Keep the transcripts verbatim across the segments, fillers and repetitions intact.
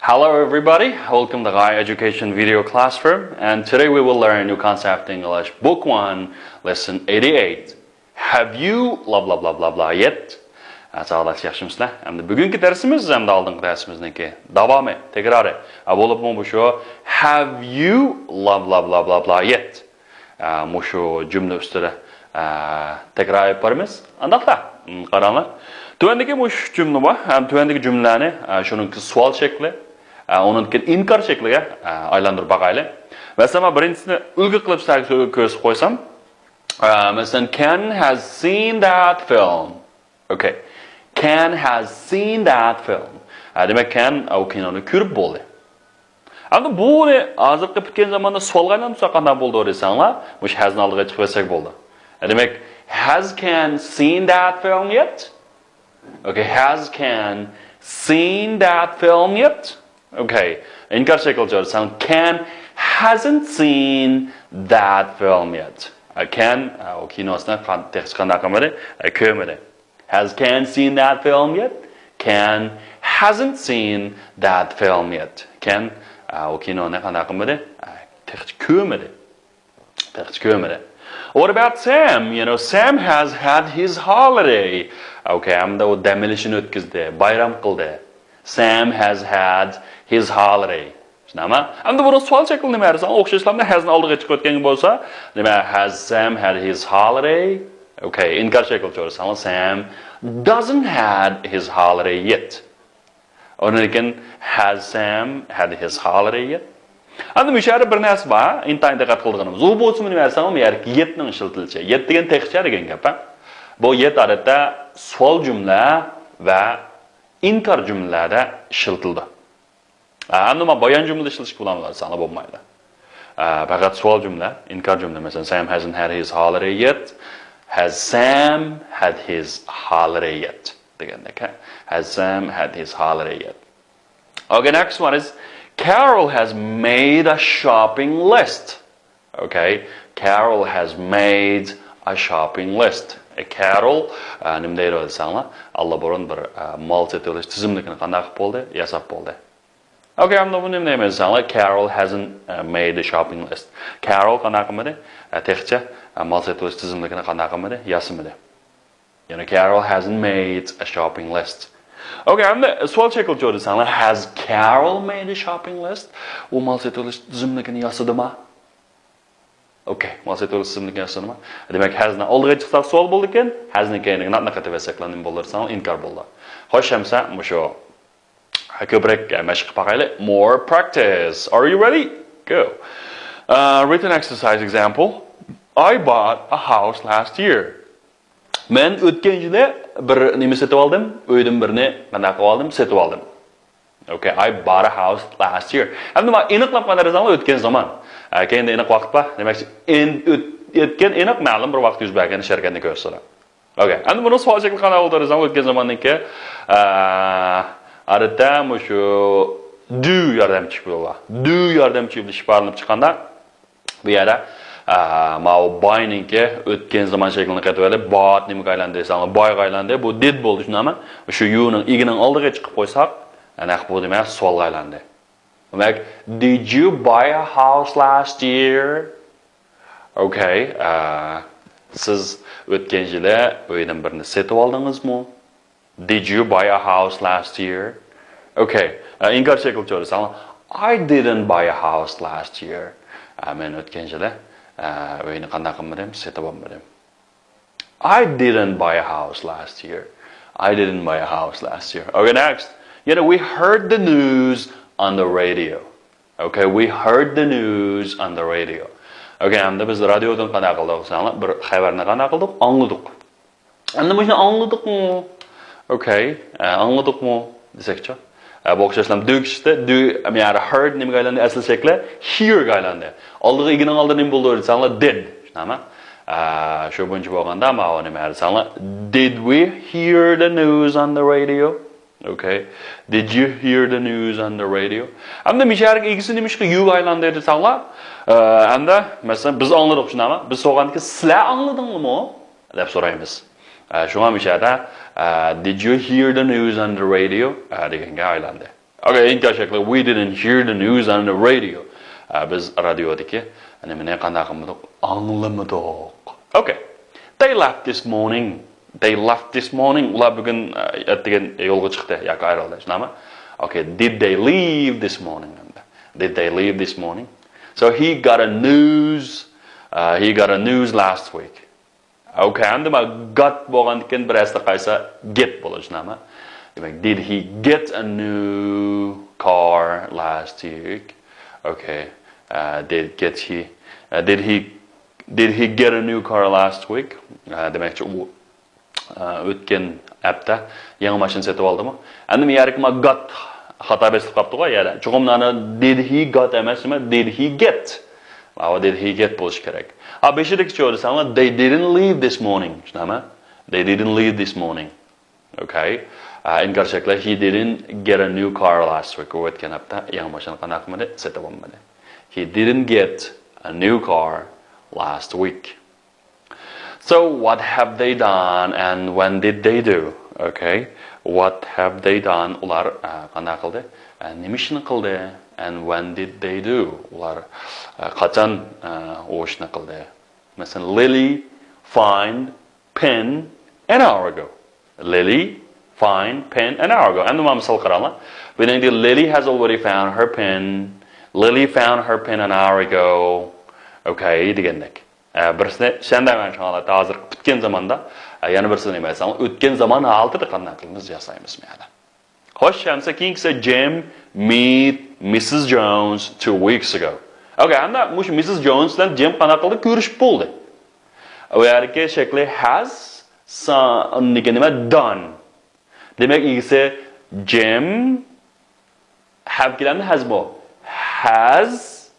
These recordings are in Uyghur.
Hello everybody, welcome to Gai Education Video Classroom, and today we will learn new concept English Book one, Lesson eighty-eight. Have you blah blah blah blah blah yet? Ә, сағдат, яхшымысызлар? Әмді бүгінгі дәрісіміз, әмді алдыңғы дәрісімізнікі дәвамы, тәкрары. Ә, болып мы еще have you blah blah blah blah blah yet? Ә, мушу cümle üstüne ә, тәкрар етіп барамыз. Андақта, м, қараңлар. Төвендегі муш cümle бар. Әм төвендегі cümlені, ә, шуның sual шекли, ә, оның keyin inkar шеклиге ә, айландырып бақайлы. Мәселен, birincisini үлгі қылып сізге көрсетіп қойсам, ә, мәселен, Ken has seen that film. Okay. Ken has seen that film. Ә, демек, Ken ол киноны көріп болды. Әмді бұны азырқы біткен заманда суалға айландырса қандай болды десеңлер, муш has-ны алдыға шығып берсек болды. Ә, демек, has Ken seen that film yet? Okay, has Ken seen that film yet? Okay, inkar шекли жорсаң, Ken hasn't seen that film yet. Ә, Ken, ә, ол киносына қан-, тек қандай қылмады, ә, көрмеді. Has Ken seen that film yet? Ken hasn't seen that film yet. Ken, ә, ол киноны қандай қылмады? Ә, тек көрмеді. Тек көрмеді. What about Sam? You know, Sam has had his holiday. Okay, әмді ол дәмелішін өткізді, байрам қылды. Sam has had his holiday. Шынама? Әмді бұны суал шекли неме әрсең, оқшашларында has-ны алдыға шығып өткен болса, неме, has Sam had his holiday? Okay, inkar шекли жорсаң, Sam doesn't had his holiday yet. Оның keyin, has Sam had his holiday yet? Әмді муш жерде бір нәрсе бар, интайын диққат қылдығанымыз. Ол болсын неме әрсең, ол yer yet-ның işletilişi. Yet деген текше деген gap, ә? Bu yet, odatda, sual cümle ve inkar cümlelerde işletildi. Ә, әмді ма баян cümlede işletilişi болмайды, саңа болмайды. Ә, пәкәт суал cümle, inkar cümle. Мәселен, Sam hasn't had his holiday yet. Has Sam had his holiday yet? Дегенде, ә? Has Sam had his holiday yet? Okay, next one is Carol has made a shopping list. Okay, Carol has made a shopping list. Ә, Carol, ә, неме дейді десеңлер, алла бұрын бір ә, мал сатып алыш тізімлігін қандай қылып болды, ясап болды. Okay, әмді бұны неме дейміз десеңлер, Carol hasn't uh, made a shopping list. Carol қандай қылмады? Ә, текше ә, мал сатып алыш тізімлігін қандай қылмады, ясамады. Яғни Carol hasn't made a shopping list. Okay, әмді суал шекли жорсаңлар, has Carol made a shopping list? Ол мал сатып алыш тізімлігін ясады ма? Okay, мал сатып алыш тізімлігін ясады ма? Демек, has-ны алдыға шықсақ суал болды екен, has-ны кейінге not-ны қатып берсек неме болар десең, inkar болды. Хош, әмсе, мушу көбірек ә, мәшіқ қылып бақайлы. More practice. Are you ready? Go. Uh, written exercise example. I bought a house last year. Мен өткен жылы бір неме сатып алдым, үйдің біріне қандай қылып алдым, сатып алдым. Okay, I bought a house last year. Әмді ма aniqlab қана десеңлер өткен заман. Ә, кейінде aniq вақыт па? Демек, өткен aniq мәлім бір вақыт жүз берген іс әрекетті көрсетеді. Okay, әмді бұны суал шекли қандай болды десеңлер өткен заманныңки, ә, odatda мушу do yordamchi bo'ladi. Do yordamchi bo'lib ishga barinib chiqqanda bu yerda ә, мынау buy-ныңки өткен заман шеклине қайтып алып, bought немеге айланды десеңлер, buy-ға айланды. Бұл did болды, шынамы? Шу you-ның, ig-нің алдыға шығып қойсақ, әне бұл демек суалға айланды. Демек, did you buy a house last year? Okay, ә, сіз өткен жылы үйдің бірін сатып алдыңыз ма? Did you buy a house last year? Okay, ә, inkar шекли жорсаңлар, I didn't buy a house last year. Ә, мен өткен жылы ә, үйні қандай қылмадым, сатып алмадым. I didn't buy a house last year. I didn't buy a house last year. Okay, next. You know, we heard the news on the radio. Okay, we heard the news on the radio. Okay, әмді біз радиодан қандай қылдық десеңлер, бір хабарны қандай қылдық, аңладық. Әмді мына аңладықмы? Okay, ә, аңладықмы десекші. Ә, бұл o'xshashlam do күшті, do, I mean, heard немеге айланды, әсіл шекли hear-ға айланды. Алдыға ig-нің алды неме болды десеңлер, did. Шынамы? Ә, шу бойынша болғанда, мынау неме десеңлер, did we hear the news on the radio? Okay. Did you hear the news on the radio? Әмді мына жердегі ig-сі немешқа you-ға айланды десеңлер, ә, әмді, мәселен, біз аңладық, шынамы? Біз сорағаннан keyin, сілер аңладыңлармы? Деп сораймыз. Ә, шуңа мына жерде ә, did you hear the news on the radio? Ә, дегенге айланды. Okay, ئىنكاس شەكلى، we didn't hear the news on the radio. ئە، بىز رادىيودىكى نېمىنى قانداق قىلمىدۇق؟ ئاڭلىمىدۇق. Okay. They left this morning. They left this morning. ئۇلار بۈگۈن، ئە، ئەتىگەن يولغا چىقتى ياكى ئايرىلدى. شۇنداقمۇ؟ Okay. Did they leave this morning? Did they leave this morning? So he got a news. Uh, he got a news last week. Okay, ئەمدى ما got بولغاندىكىن بىر ئەسلى قايسا get بولۇشى نېمە؟ دېمەك، did he get a new car last week? Okay, uh, did get he, uh, did he, did he get a new car last week? Uh, دېمەكچى ئۇ، ئە، ئۆتكەن ھەپتە يېڭى ماشىنا سېتىپ ئالدىمۇ؟ ئەمدى ما يەرگە ما got خاتا بېسىلىپ قاپتىغۇ يەنە. چوقۇم مانا did he got ئەمەس، نېمە؟ Did he get? ماۋۇ did he get بولۇشى كېرەك. ھا، بېشىدىكىچە ئويلىساڭلار، they didn't leave this morning. شۇنداقمۇ؟ They didn't leave this morning. Okay. ئە، ئىنكاس شەكلى، he didn't get a new car last week. ئۇ ئۆتكەن ھەپتە يېڭى ماشىنا قانداق قىلمىدى؟ سېتىپ ئالمىدى. He didn't get a new car last week. So what have they done and when did they do? Okay. What have they done? ئۇلار، ئە، قانداق قىلدى؟ ئە، نېمە ئىشنى قىلدى؟ And when did they do? ئۇلار، ئە، قاچان، ئە، ئۇ ئىشنى قىلدى؟ مەسىلەن، Lily find pen an hour ago. Lily find pen an hour ago. ئەمدى مانا مىسال قاراڭلار. بۇنىڭدە Lily has already found her pen. Lily found her pen an hour ago. Okay دېگەندەك. ئە، بىرسىنى شەندەمەن شۇڭا ھازىر پۈتكەن زاماندا، ئە، يەنە بىرسىنى نېمە دېسەڭ، ئۆتكەن زامان ھالىتىدە قانداق قىلىمىز، ياسايمىز مەنە. خوش، ئەمسە كېيىنكىسى Jim meet Missus Jones two weeks ago. Okay، ئەمدى مۇشۇ مىسسىس جونس بىلەن جىم قانداق قىلدى؟ كۆرۈشۈپ بولدى. ئۇ يەردىكى شەكلى has، سا-، ئاندىكى نېمە؟ Done. دېمەك، ئىگىسى Jim have كېلەمدۇ، has بۇ؟ Has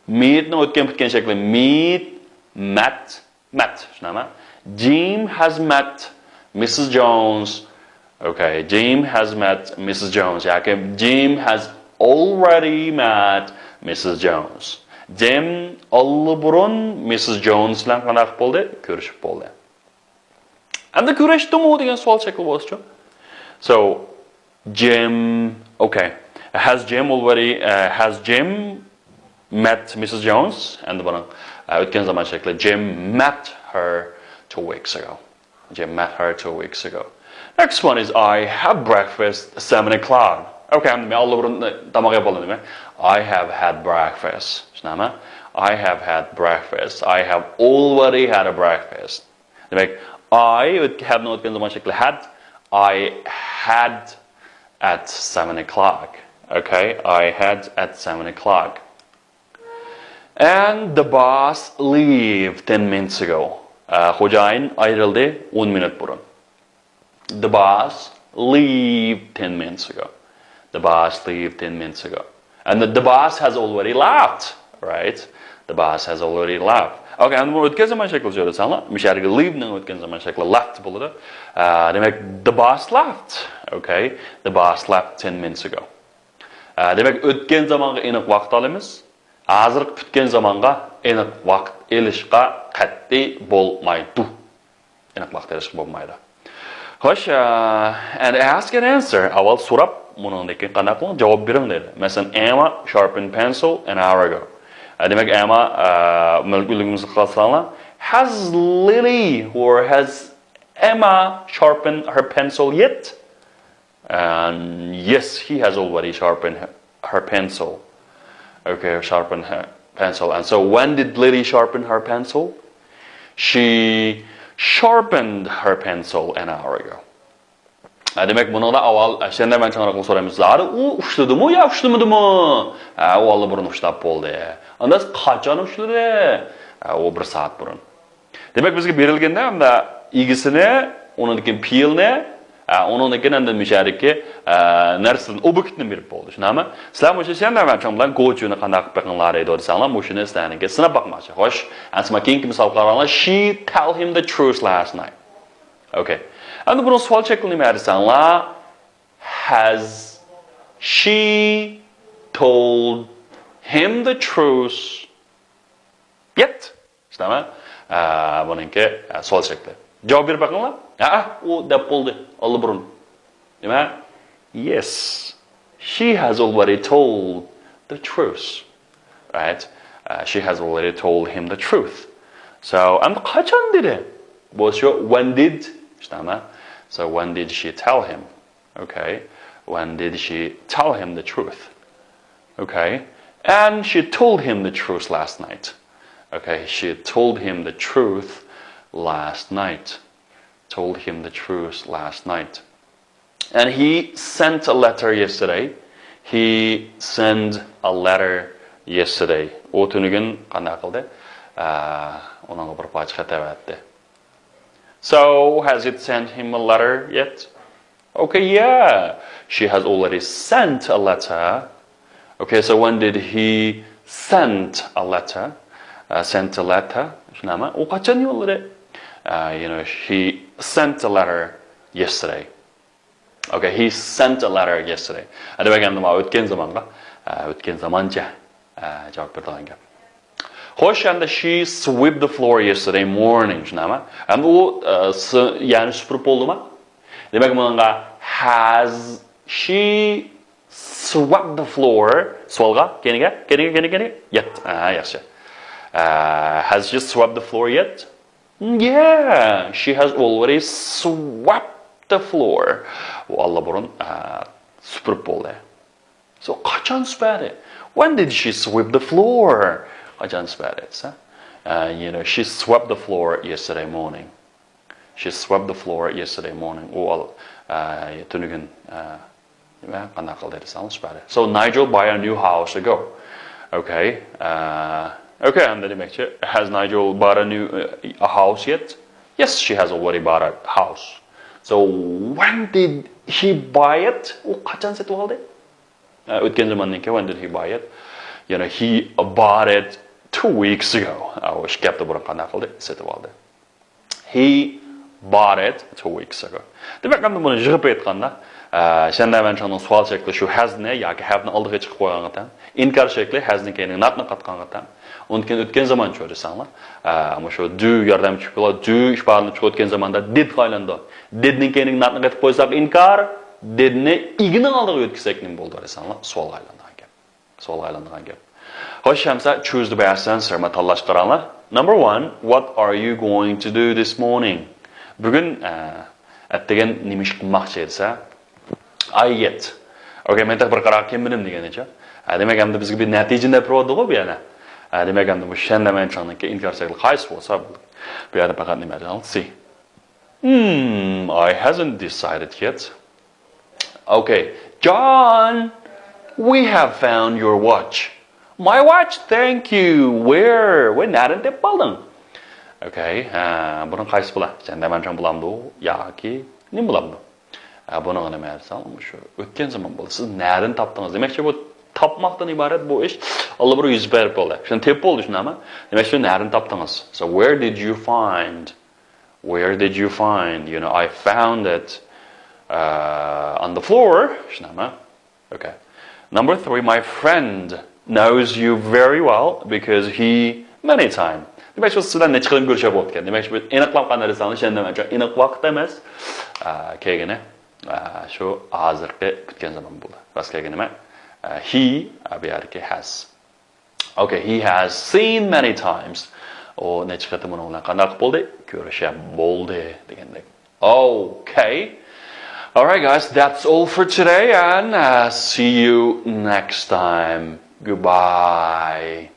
meet نىڭ ئۆتكەن پۈتكەن شەكلى. Meet، met، met. شۇنداقمۇ؟ Jim has met Missus Jones. Okay, Jim has met Missus Jones. ياكى Jim has already met Missus Jones. جىم ئاللىبۇرۇن مىسسىس جونس بىلەن قانداق بولدى؟ كۆرۈشۈپ بولدى. ئەمدى كۆرۈشتىمۇ دېگەن سوئال شەكلى بولسىچۇ؟ So, Jim, okay. Has Jim already, uh, has Jim met Missus Jones? ئەمدى بۇنىڭ، ئە، ئۆتكەن زامان شەكلى. Jim met her two weeks ago. Jim met her two weeks ago. Next one is I have breakfast seven o'clock. Okay, ئەمدى مەن ئاللىبۇرۇن تاماق يەپ بولدۇم دېمەك. I have had breakfast. شۇنداقمۇ؟ I have had breakfast. I have already had a breakfast. دېمەك، I ئۆت-، have نىڭ ئۆتكەن زامان شەكلى had. I had at seven o'clock. Okay, I had at seven o'clock. And the boss leave ten minutes ago. ئە، خوجايىن ئايرىلدى ئون مىنۇت بۇرۇن. The boss leave ten minutes ago. The boss leave ten minutes ago. And the, the boss has already left, right? The boss has already left. Okay, ئەمدى بۇ ئۆتكەن زامان شەكلى سۆزلىسەڭلار، مۇشۇ يەردىكى leave نىڭ ئۆتكەن زامان شەكلى left بولىدۇ. ئە، دېمەك، the boss left. Okay, the boss left ten minutes ago. ئە، دېمەك، ئۆتكەن زامانغا ئېنىق ۋاقىت ئالىمىز. ھازىرقى پۈتكەن زامانغا ئېنىق ۋاقىت ئېلىشقا قەتئىي بولمايدۇ. ئېنىق ۋاقىت ئېلىشقا بولمايدۇ. خوش، ئە، and ask and answer. ئاۋۋال سوراپ، مۇنىڭدىكى قانداق قىلىڭ؟ جاۋاب بېرىڭ دەيدۇ. مەسىلەن، Emma sharpened pencil an hour ago. ئە، دېمەك، ئەما، ئە، مەلۇم قىلساڭلار، has Lily or has Emma sharpened her pencil yet? And yes, he has already sharpened her, her pencil. Okay, sharpened her pencil. And so when did Lily sharpen her pencil? She sharpened her pencil an hour ago. ھە، دېمەك، بۇنىڭدا ئاۋۋال، ئە، شەندەمەن چاڭراقنى سورايمىز. زادى ئۇ ئۇشلىدىمۇ يا ئۇشلىمىدىمۇ؟ ھە، ئۇ ئاللىبۇرۇن ئۇشلاپ بولدى. ئاندىن قاچان ئۇشلىدى؟ ھە، ئۇ بىر سائەت بۇرۇن. دېمەك، بىزگە بېرىلگەندە ئەمدى ئىگىسىنى، ئۇنىڭدىن كېيىن پېئىلنى، ئە، ئۇنىڭدىن كېيىن ئەمدى مۇشۇ يەردىكى، ئە، نەرسىدىن ئوبيېكتنى بېرىپ بولدى. شۇنداقمۇ؟ سىلەر مۇشۇ شەندەمەن چاڭ بىلەن گوچۈنى قانداق قىلىپ بېقىڭلار دەيدۇ دېسەڭلار، مۇشۇنى سىلەرنىڭكى سىناپ باقماقچى. خوش، ئەمسە ما كېيىنكى مىسال قاراڭلار. She tell him the truth last night. Okay. ئەمدى بۇنىڭ سوئال شەكلى نېمە دېسەڭلار، has she told him the truth yet? شۇنداقمۇ؟ ئە، بۇنىڭكى، ئە، سوئال شەكلى. جاۋاب بېرىپ بېقىڭلار. ھە، ئۇ دەپ بولدى ئاللىبۇرۇن. نېمە؟ Yes. She has already told the truth. Right? Uh, she has already told him the truth. So, ئەمدى قاچان دېدى؟ بولسا when did، شۇنداقمۇ؟ So, when did she tell him? Okay. When did she tell him the truth? Okay. And she told him the truth last night. Okay. She told him the truth last night. Told him the truth last night. And he sent a letter yesterday. He sent a letter yesterday. ئۇ تۈنۈگۈن قانداق قىلدى؟ ئە، ئۇنىڭغا بىر پارچە خەت ئەۋەتتى. So, has it sent him a letter yet? Okay, yeah. She has already sent a letter. Okay, so when did he sent a letter? Uh, sent a letter. شۇنداقمۇ؟ ئۇ قاچان يوللىدى؟ Uh, you know, he sent a letter yesterday. Okay, he sent a letter yesterday. ھە، دېمەك، ئەمدى مانا ئۆتكەن زامانغا، ئە، ئۆتكەن زامانچە، ئە، جاۋاب بېرىدىغان گەپ. خوش، ئەمدى she swept the floor yesterday morning، شۇنداقمۇ؟ ئەمدى ئۇ، ئە، س-، يەرنى سۈپۈرۈپ بولدىمۇ؟ دېمەك، بۇنىڭغا has she swept the floor؟ سوئالغا، كەينىگە، كەينىگە، كەينىگە، كەينىگە. Yet. ئە، ياخشى. ئە، has she swept the floor yet? Yeah, she has already swept the floor. ئۇ ئاللىبۇرۇن، ئە، سۈپۈرۈپ بولدى. So، قاچان سۈپۈردى؟ When did she sweep the floor? قاچان سۈپۈردى دېسە، ئە، you know, she swept the floor yesterday morning. She swept the floor yesterday morning. ئۇ ئال-، ئە، تۈنۈگۈن، ئە، نېمە، قانداق قىلدى دېسەڭلار، سۈپۈردى. So Nigel bought a new house ago. Okay. Uh, okay, ئەمدى دېمەكچى، has Nigel bought a new, uh, a house yet? Yes, she has already bought a house. So when did he buy it? ئۇ قاچان سېتىۋالدى؟ ئە، ئۆتكەن زاماننىڭكى، when did he buy it? You know, he bought it two weeks ago. ئە، ئۇ ئىككى ھەپتە بۇرۇن قانداق قىلدى؟ سېتىۋالدى. He bought it two weeks ago. دېمەك، ئەمدى بۇنى يىغىپ ئېيتقاندا، ئە، شەندە مەنچاڭنىڭ سوئال شەكلى شۇ has نى ياكى have نى ئالدىغا چىقىپ قويغانغا تەڭ، ئىنكار شەكلى has نى كەينىگە not نى قاتقانغا تەڭ. ئۇنىڭدىن كېيىن ئۆتكەن زامان چۈشۈرسەڭلار، ئە، مۇشۇ do ياردەمچى بولىدۇ، do ئىپادىلىنىپ چىقىپ ئۆتكەن زاماندا did غا ئايلىنىدۇ. Did نىڭ كەينىگە not نى قېتىپ قويساق ئىنكار، did نى ئىگىنىڭ ئالدىغا يۆتكىسەك نېمە بولىدۇ دېسەڭلار، سوئالغا ئايلىنىدىغان گەپ. سوئالغا ئايلىنىدىغان گەپ. خوش، ئەمسە choose the best answer. مانا تاللاش قاراڭلار. Number one, what are you going to do this morning? بۈگۈن، ئە، ئەتىگەن نېمە ئىش قىلماقچى دېسە، I yet. Okay، مەن تېخى بىر قارارغا كەلمىدىم دېگىنىچە. ئە، دېمەك، ئەمدى بىزگە بىر نەتىجىنى بېرىۋاتىدىغۇ بۇ يەنە. ئە، دېمەك، ئەمدى بۇ شەندە مەنچاڭنىڭكى ئىنكار شەكلى قايسى بولسا بولدى. بۇ يەردە پەقەت نېمە دېسەڭلار، C. Hmm, I hasn't decided yet. Okay, John, we have found your watch. My watch, thank you. Where? ۋاي، نەدىن تېپىپ ئالدىڭ؟ Okay، ھە، بۇنىڭ قايسى بولا؟ شەندە مەنچاڭ بولامدۇ ياكى نېمە بولامدۇ؟ ھە، بۇنىڭغا نېمە دېسەڭ، شۇ ئۆتكەن زامان بولدى. سىز نەدىن تاپتىڭىز؟ دېمەكچى، بۇ تاپماقتىن ئىبارەت بۇ ئىش ئاللىبۇرۇن يۈز بېرىپ بولدى. شۇنى تېپىپ بولدى، شۇنداقمۇ؟ دېمەكچى، نەدىن تاپتىڭىز؟ So, where did you find Where did you find? You know, I found it, uh, on the floor. شۇنداقمۇ؟ Okay. Number three, my friend knows you very well because he many time. دېمەك، شۇ سىلەر نەچچە قېتىم كۆرۈشۈپ بوپتىكەن. دېمەك، شۇ ئېنىقلاپ قانداق دېسەڭلار، شەندە مەنچاڭ ئېنىق ۋاقىت ئەمەس. ئا، كەلگىنى، ئا، شۇ ھازىرقى كۈتكەن زامان بولدى. راست كەلگىنى نېمە؟ ئا، he، ئا، بۇ يەردىكى has. Okay, he has seen many times. ئۇ نەچچە قېتىم ئۇنىڭ بىلەن قانداق بولدى؟ كۆرۈشۈپ بولدى دېگەندەك. Okay. All right, guys, that's all for today, and, uh, see you next time. Goodbye.